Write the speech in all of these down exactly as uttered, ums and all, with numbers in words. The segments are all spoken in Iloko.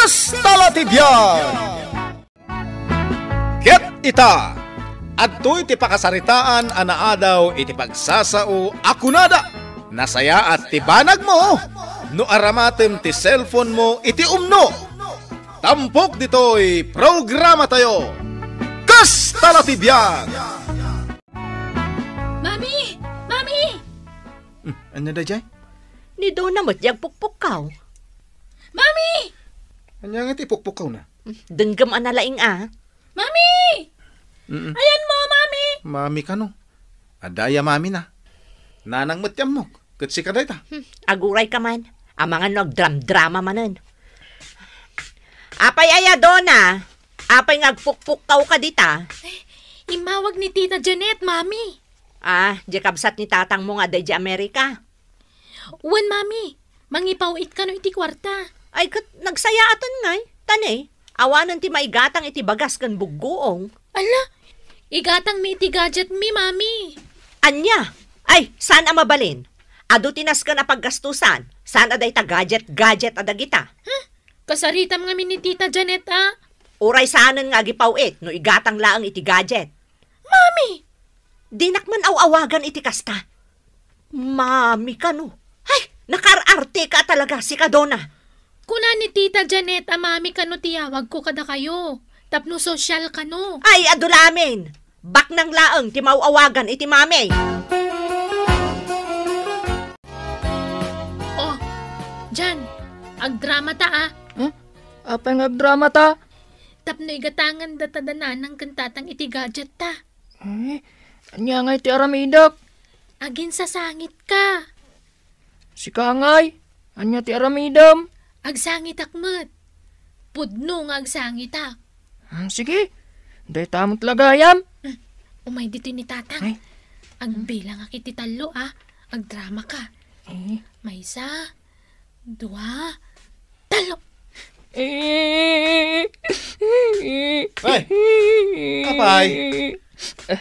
Kasta la ti biag! Ket ita, adtoy ti pakasaritaan a naadaw iti pagsasao a kunada, nasayaat ti banagmo no aramatem ti cellphone mo iti umno. Tampok ditoy programatayo, Kasta la ti biag! Mami! Mami! Hmm, ania daydiay? Ni Dona met ti agpukpukkaw. Mami! Ania nga ti ipukpukkawna? Denggem a nalaing a. Mami! Mm-mm. Ayanmo, Mami! Mami kano? Adda aya mamina? Nanang met ti ammok. Ket sika dayta. Hmm, aguray ka man. Amangan no agdramdrama manen. Apay aya, Dona? Apay nga agpukpukkaw ka dita? Ay, immawag ni Tita Janet, Mami. Ah, di kabsat ni tatangmo nga adda idiay Amerika. Wen, Mami, mangipaw-it kano iti kuarta. Ay, ket nagsayaaten ngay. Ta ne, awanen ti maigatang iti bagas ken buggoong. Ala, igatangmi iti gadgetmi, Mami. Ania? Ay, saan a mabalin? Adu ti nasken a paggastusan. Saan a dayta gadget-gadget a dagita? Huh? Kasaritam ngamin ni Tita Janet, a? Uray saanen nga agipaw-it no igatang laeng iti gadget. Mami! Dinak man aw-awagan iti kasta. Mami kano? Ay, nakaar-arte ka talaga, sika, Dona. Kuna ni Tita Janet a mami kano ti yawagko kadakayo. Tapno sosyal kano. Ay, adu lamin. Baknang laeng ti maaw-awagan iti mami. Oh, Jan, agdramata, a. Hmm? Apay nga agdramata? Tapno igatangan data da nanang ken tatang iti gadget ta. Ay, ania ngay ti aramidek? Aginsasangit ka. Sika ngay, ania ti aramidem? Agsangitak met. Pudno nga agsangitak. Hmm, sige, dayta met la gayam. Hmm, umay ditoy ni tatang. Ay. Agbilangak iti tallo, a. Agdrama ka. Eh. Maysa, dua, tallo. Eh. Ay! Apay!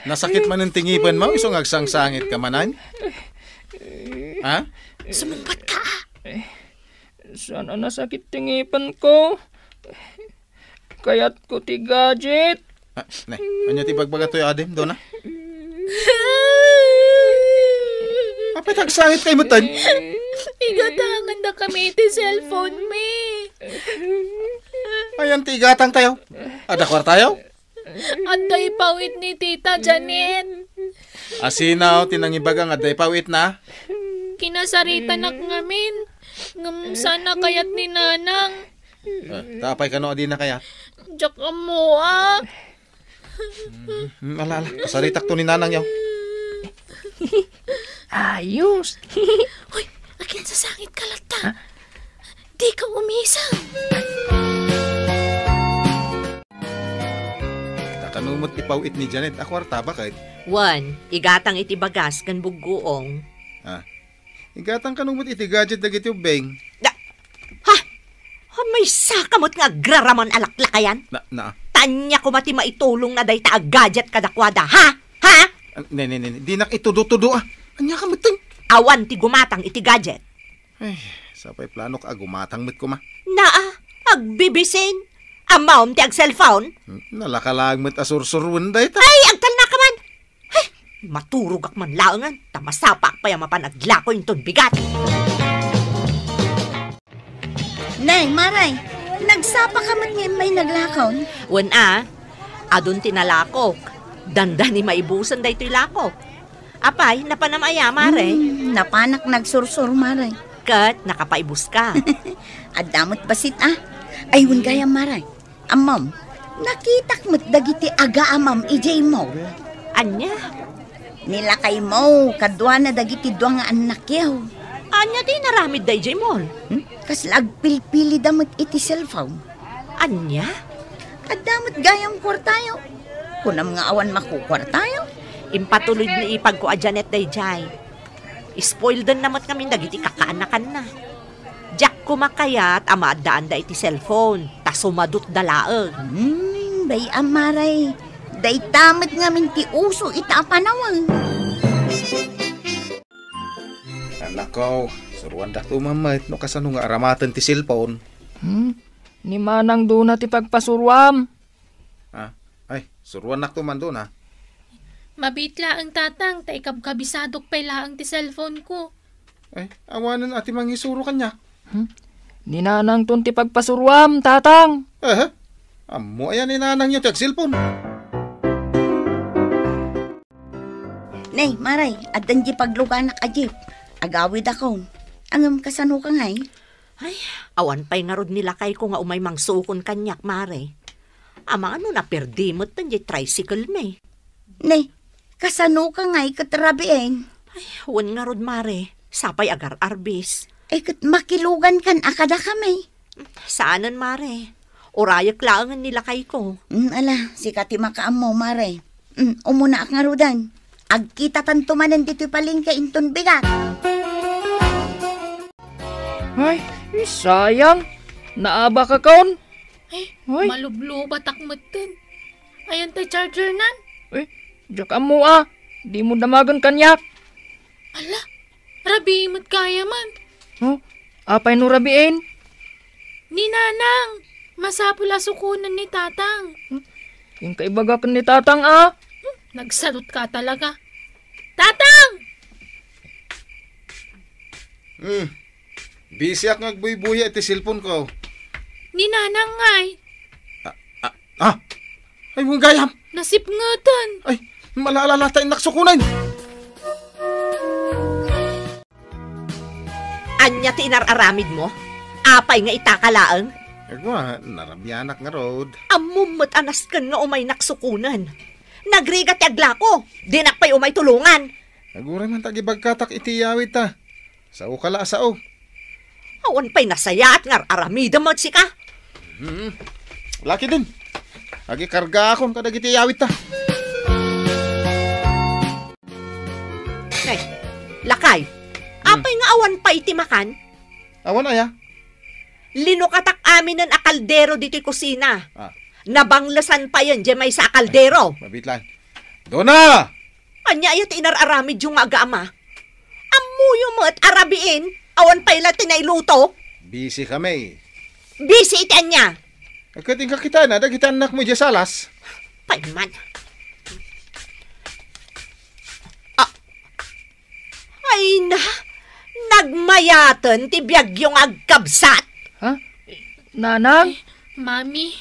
Nasakit manen ti ngipenmo, isu nga agsangsangit ka manen? Ha? Sumungbat ka, a. Saan a nasakit ti ngipenko? Kayatko ti gadget. Ah, ne, ania ti ibagbagatoy, adim, Dona? Apay, tagsangit kayo metten? Igatangan da kami iti cellphone mi. Ayan ti igatang tayo. Adda kuartayo? Adda ipaw-it ni Tita Janet. Asino ti nangibaga nga adda ipaw-itna? Kinasaritanak ngamin. Ngem saan a kayat ni Nanang. Ah, ta apay kano a dina kayat? Diak ammo, a. Hmm, ala, ala. Kasaritak to ni Nanang yaw. Ayos. Hoy, aginsasangit ka latta. Ha? Di ka umisang. Ta kano met ipaw-it ni Janet a kuarta, baket? Wen, igatang iti bagas ken buggoong. Ah. Igatang kano met iti gadget dagiti ubbing. Da-, ha? Ha, maysa ka met nga agraraman a laklakayan? Na, na. Ta ania koma ti maitulongna dayta a gadget kadakuada, ha? Ha? Ah, ne, ne, ne, ne. Dinak itudo-tudo, a. Ania ka metten? Awan ti gumatang iti gadget. Ay, sapay planok a gumatang met koma. Naa, agbibisin. Ammom ti ag-cellphone? Hmm, nalaka laeng met a sursuroen dayta. Ay, agtalna ka man. Ay, maturogak man laengen, ta masapaak pay a mapan aglako inton bigat. Nay, Maray, nagsapa ka met nga immay naglakaw? Wen a, adun ti nalakok. Dandani maibusen daytoy lakok. Apay, napanam aya, Mare? Hmm, napanak nagsursur, Mare. Ket nakapaibus ka. Adda met bassit, a. Ay, wen gayam, Mare. Ammom, nakitak met dagiti agaamam idiay mall. Ania? Ni lakaymo, kaduana dagiti dua nga annakyo. Ania ti inaramidda idiay mall? Hmm? Kasla agpilpilida met iti cellphone. Ania? Adda met gayam kuartayo. Kunam nga awan makukuartayo. Impatulod ni ipagko a Janet daydiay. Spoilden na met ngamin dagiti kakaanakanna. Diak koma kayat a maaddaanda iti cellphone, ta sumadutda laeng. Hmm, bay-am, Maray. Dayta met ngamin ti uso ita a panawen. Anakko, suroanda to met no kasano nga aramaten ti cellphone. Hmm? ni Manang Dona ti pagpasuroam. Ah, ay, suroannakto man, Dona. Mabiit laeng, Tatang, ta ikabkabisadok pay laeng ti cellphone-ko. Ay, awanen a ti mangisuro kaniak. Hmm? Ni Nanangton ti pagpasuroam, Tatang. Eh, ammo aya ni Nanangyo ti agselpon? Ne, Mare, addan di pagluganak a jeep. Agawidakon. Ngem kasanoka ngay? Ay, awan pay ngarud ni lakayko nga umay mangsukon kaniak, Mare. Amangan no naperdi met daydiay tricycle-mi. Ne, kasanoka ngay ket rabiin? Ay, wen ngarud, Mare. Sapay agar-arbis. Ay, ket makilugankan a kadakami. Saanen, Mare. Urayek laengen ni lakayko. Mm, ala, sika ti makaammo, Mare. Mm, umunaak ngaruden. Agkitatanto manen ditoy palengke inton bigat. Ay, sayang. Naabakakon. Ay, Ay. Malublubatak metten. Ayan tay charger nan. Ay, diak ammo a. Dimo damagen kaniak. Ala, rabii met gayam. Oh, apay no rabiin? Ni Nanang, masapul a sukonen ni Tatang. Hmm? Inka ibaga ken ni Tatang a. Hmm, nagsalutka talaga. Tatang! Hmm. Busyak nga agbuybuya iti cellphone-ko. Ni Nanang ngay. Ah, ah, ah. Ay, wen gayam. Nasipngeten. Ay, malaalala ta innak sukonen. Ania ti inar-aramidmo? Apay nga itaka laeng? Agwa, narabianak ngarud. Ammom met a nasken nga umaynak sukonen. Nagrigat ti aglako. Dinak pay umay tulongan. Aguray man ta agibagkatak iti iyawidta. Saoka la a sao. Awan pay nasayaat nga ar-aramidem met sika. Hmm. Lakay din. Agikargaakon kadagiti iyawidta. Ay, lakay. Hmm. Apay nga awan pay ti makan? Awan aya? Linukatak aminen a kaldero ditoy kusina. Ah. Nabanglesan payen diay maysa a kaldero. Mabiit laeng. Dona! Ania aya ti inar-aramidyo nga agaama? Ammoyo met a rabiin, awan pay la ti nailuto. Busy kami. Busy iti ania? Ket inka kitaenna dagiti annakmo idiay salas. Pay man. Ah. Ay na, nagmayaten ti biagyo nga agkabsat. Ha? Nanang? Eh, Mami.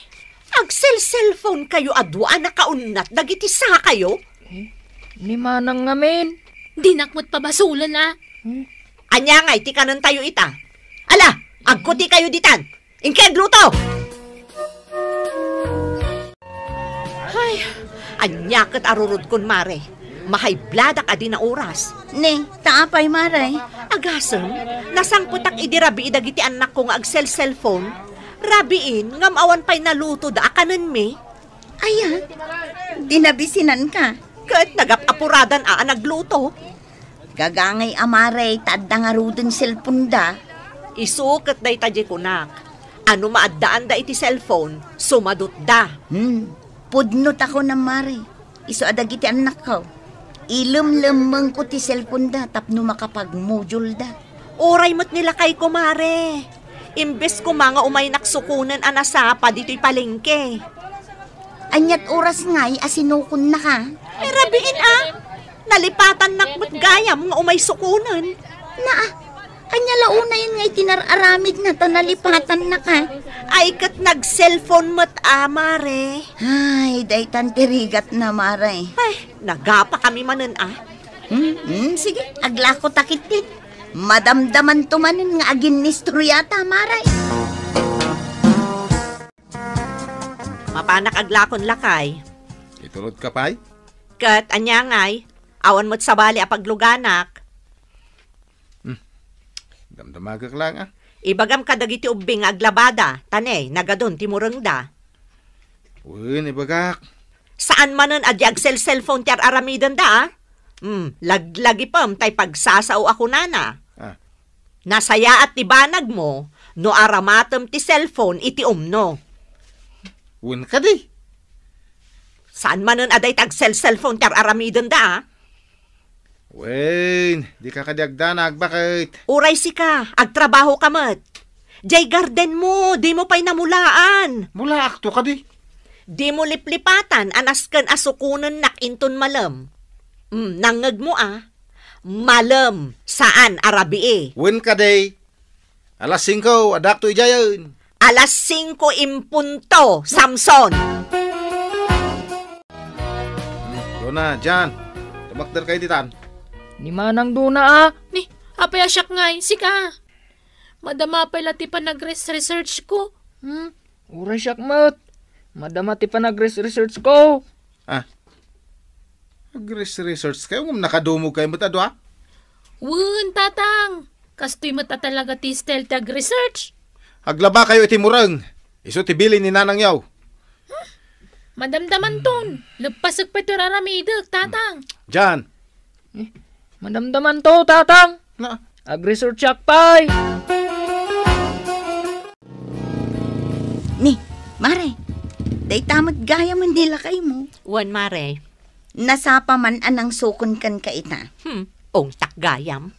Agselselfonkayo a dua a nakaunnat dagiti sakayo? Eh, ni Manang ngamin. Dinak met pabasolen a. Eh? Ania ngay ti kanentayo ita? Ala, agkutikayo ditan. Inka agluto! Ay, ania ket a rurodkon, Mare? Mahaybladak a di naoras. Ne, ta apay, Mare? Agasem, nasangpetak idi rabii dagiti annakko nga agselselfon. Rabiin, ngem awan pay nalutoda a kanenmi. Aya, dinabisinanka. Ket nagap-apuradan a, a nagluto. Gagangay a, Mare, ta adda ngaruden cellphone-da. Isu ket dayta diay kunak. A no maaddaanda iti cellphone, sumadutda. Hmm. Pudno ta kunam, Mare. Isu a dagiti annakko. Ilemlemmengko ti cellphone-da tapno makapagmujulda. Uray met ni lakayko, Mare. Imbes koma nga umaynak sukonen a nasapa ditoy palengke. Aniat oras ngay a sinukonnaka? Eh, rabiin a. Nalipatannak met gayam nga umay sukonen. Naa, ania la unayen nga iti nar-aramidna ta nalipatannaka? Ay, ket nag-cellphone met a, Mare. Ay, daytan ti rigatna, Mare. Ay, nagapakami manen a. Hmm, hmm, sige, aglakotak ketdin. Madamdamanto manen nga aginnistoriata, Mare. Mapanak aglakon, lakay. Iturodka pay? Ket ania ngay, awan met sabali a pagluganak. Hmm. Damdamagek laeng a. Ibagam kadagiti ubbi nga aglabada, ta ne, nagadun ti murengda. Wen, ibagak. Saan manen a di agselselfon ti ar-aramidenda, a? Hmm, laglagipem tay pagsasao a kunana. Ah. Nasayaat ti banagmo no aramatem ti cellphone iti umno. Wen kadi? Saan manen a dayta agselselfon ti ar-aramidenda, a? Wen, dika kadi agdanag, baket? Uray sika, agtrabahoka met. Jay garden mo, di mo pay namulaan. Mulaak to kadi. Di mo liplipatan a nasken a sukonennak inton malem. Mm, nangngeg mo a. Malem, saan a rabii. Wen kadi. Alas singko, adakto idiayen. Alas singko en punto, Samson. Dona, Jan. Tumakder kayo ditan. Ni Manang Dona, a. Ni, apay a siak ngay, sika. Madama pay la ti panagres-research ko. Hmm? Uray siak met. Madama ti panagres-research ko. Ah. Agres-research kayo, ngem nakadumog kayo met a dua? Wen, Tatang. Kastoy met a talaga ti style ti agresearch. Aglaba kayo iti mureng. Isu ti bilin ni Nanang yaw. Madamdamanton. Leppasek pay ti aramidek, Tatang. Jan. Eh, madamdamanto, Tatang. Na. Agresearchak pay. Ni, Mare, dayta met gayam ni lakaymo. Wen, Mare. Nasapa man a nangsukon kenka ita. Hmm, ungtak gayam.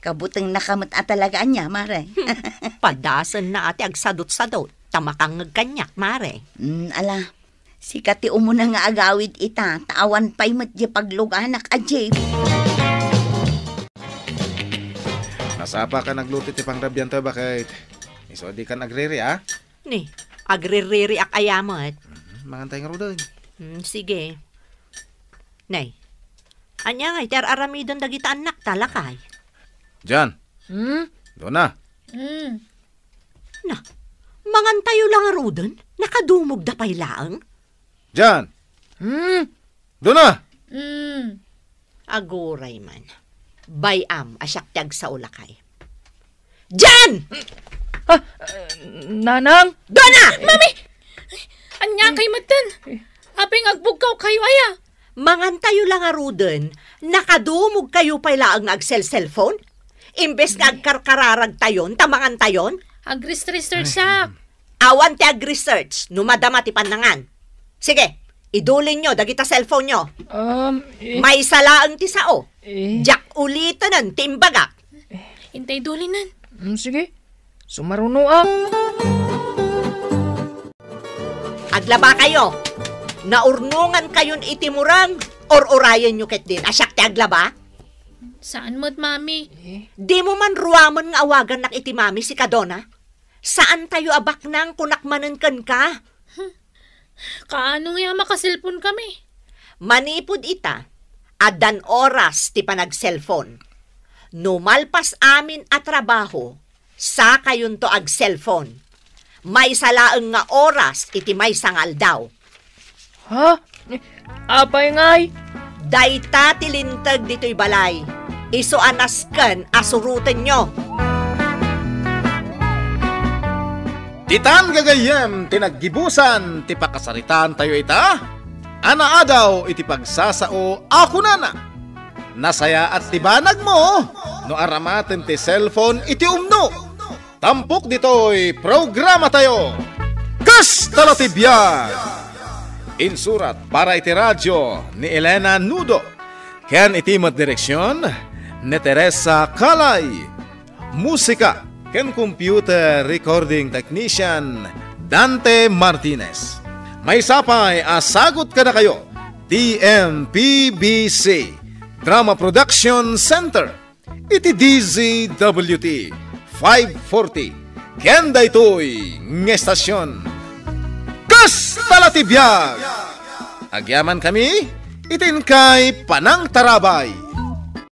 Kabutengnaka met a talaga ania, Mare. Hmm, padasenna a ti agsadutsadut, ta makangngeg kaniak, Mare. Hmm, ala, sika ti umuna nga agawid ita, ta awan pay met diay pagluganak a jeep. Nasapa ka nagluto ti pangrabianto, baket. Isu a dika nagriri, a? Ni, agriririak aya met. Mhm, mangantay ngaruden. Hmm, sige. Nay, ania ngay ti ar-aramiden dagita annakta, lakay? Jan. Hmm? Dona. Hmm. Na, mangantayo la ngaruden? Nakadumogda pay laeng? Jan. Hmm? Dona! Hmm. Aguray man. Bay-am a siak ti agsao, lakay. Jan! Ah, Nanang? Dona! Mami! Ania kay metten? Apay nga agbugkaw kayo, aya? Mangantayo la ngaruden, nakadumog kayo pay laeng nga agselselfon? Imbes nga agkarkararagtayon, ta mangantayon? Agres-research siak. Awan ti agresearch no madama ti pannangan. Sige, idulinyo dagita cellphone-yo. Um, eh. Maysa laeng ti sao. Eh. Diak ulitenen ti imbagak. Intay idulinen. Mm, sige. Sumaruno, a. Aglaba kayo. Naurnongan kayon iti murang, ur-urayenyo ketdin a siak ti aglaba? Saan met, Mami. Eh? Di mo man ruamen nga awagannak iti Mami, sika Dona? Saan tayo a baknang, kunak manen kenka? Kaano nga makaselpon kami? Manipud ita, addan oras ti panagselpon. No malpas amin a trabaho, sakayonto agselpon. Maysa laeng nga oras iti maysa nga aldaw. Ha? Apay ngay? Dayta ti linteg ditoy balay. Isu a nasken a surotenyo. Ditan gagayyem ti naggibusan ti pakasaritaantayo ita, a naadaw iti pagsasao a kunana, "Nasayaat ti banagmo no aramatem ti cellphone iti umno." Tampok ditoy programatayo, Kasta la ti Biag! Insurat para iti radio ni Elena Nudo, ken iti met direksion ni Teresa Calay. Musika ken computer recording technician, Dante Martinez. Maysa pay a sagut kadakayo, T M P B C Drama Production Center. Iti D Z W T five forty, ken daytoy nga estasion, Kasta la ti Biag! Agyamankami iti inkay panangtarabay.